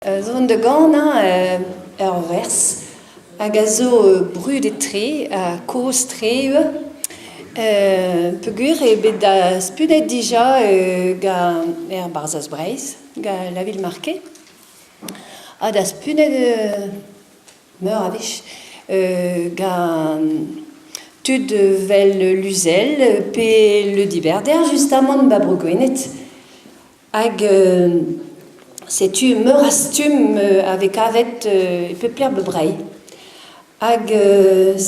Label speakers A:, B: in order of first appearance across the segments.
A: Zo da ganañ ur werz hag a zo brudet-tre ha kozh-tre ivez peogwir eo bet dastumet dija gant er Barzhaz Breizh, gant La Villemarqué, ha dastumet meur a wech gant tud 'vel Luzel pe Le Diberder justamant 'ba Bro-Gwened. Hag setu meur a stumm a vez kavet e pep lec'h 'ba Breizh. Hag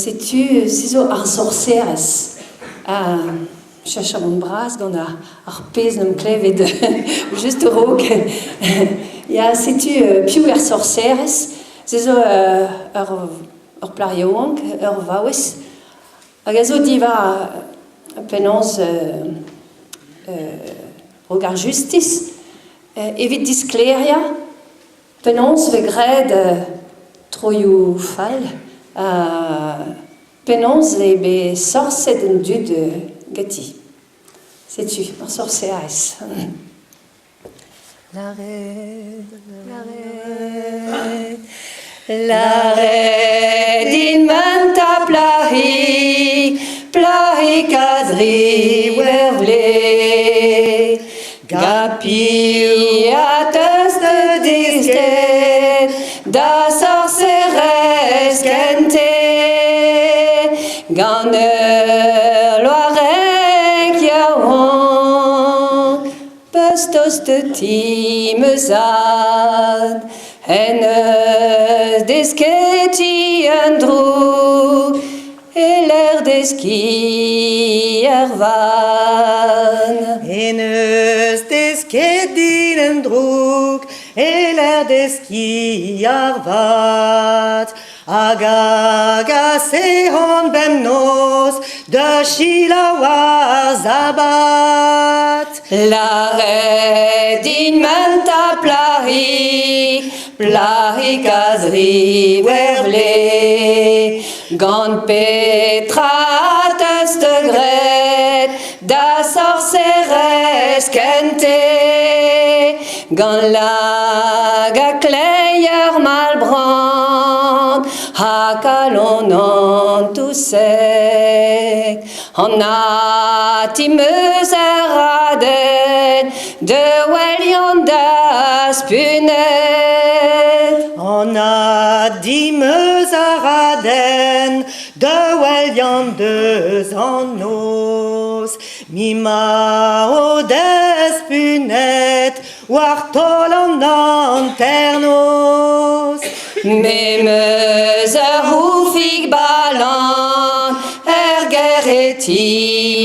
A: setu se zo ar sorserez. Ha cheñchamant bras gant ar pezh 'm klevet just a-raok. Ya, setu piv eo ar sorserez? Se zo ur plac'h yaouank, ur vaouez hag a zo diwar penaos raok ar justis evit disklêriañ penaos 'vez graet troioù fall ha penaos eo bet sorset an dud ganti. Setu ur sorserez. Lâret, lâret, lâret din man ta plac'hig, plac'hig a driwec'h vlez. Gapiv a teus da disket da sorserez kente gant ul loareg yaouank. Peus-tost ti ma zad en eus desket un droug e-lec'h deskiñ ervat.
B: En eus desket din un droug e-lec'h deskiñ ar vat. Hag a gase hon bemnoz da selaou ar sabbat.
A: Lâret din menta plac'hig, plac'hig a zriwec'h vlez, gant petra 'teus-te graet da sorserez kente? Gant lagad kleier malbrant ha kalon an touseg, an ati 'meus er radenn de welion daspunet.
B: An adi 'meus ar radenn da welion deus an noz. Mi 'ma o despunet war taol an hanternoz.
A: Me 'meus ur roufig balan er gêr e ti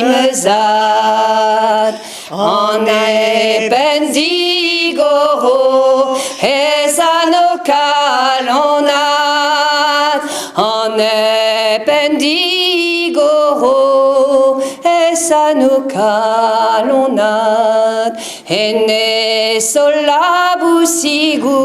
A: ma zad. An eben digoro ez an o kalonad. An eben digoro ez an o kalonad. Hennezh zo labousigoù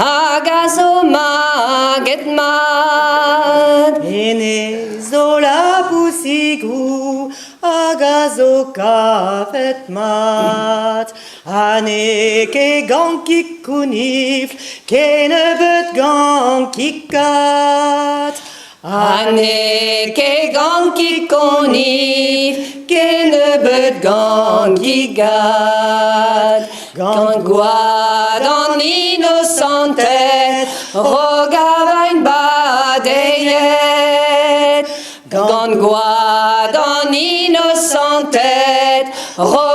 A: hag a zo maget mat.
B: Hennezh zo labousigoù hag a zo kavet mat. Ha n'eo ket gant kig kounifl, kennebeut gant kig kad.
A: Ha n'eo ket gant kig konifl, kennebeut gant gigad. Gant gwad an inosanted, rog a vaint badeiet. Gant gwad an inosanted, rog.